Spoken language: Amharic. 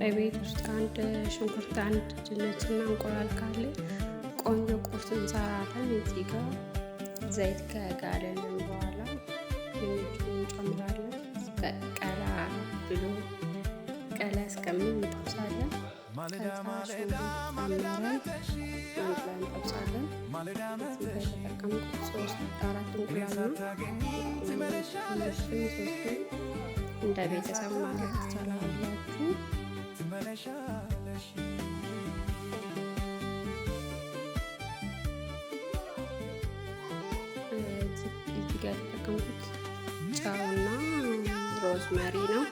በቤት ውስጥ አንድ ሽንኩርት፣ አንድ ድንችና እንቁላል ካለ ቆንጆ ቁርስ እንሰራለን። እዚህ ጋር ዘይት ከጋለልን በኋላ ድንቹን እንጨምራለን። ቀላ ብሎ ቀላ እስከሚል እንጠብሳለን። ከዛ ሽንኩርት ጨምረን አንድ ላይ እንጠብሳለን። እዚህ ጋር የተጠቀምኩት ሶስት አራት እንቁላል ነው። ሁለቱም ሶስቱም እንደ ቤተሰብ ማድረግ ትችላላችሁ። እዚህ ጋር የተጠቀምኩት ጨውና ሮዝመሪ ነው።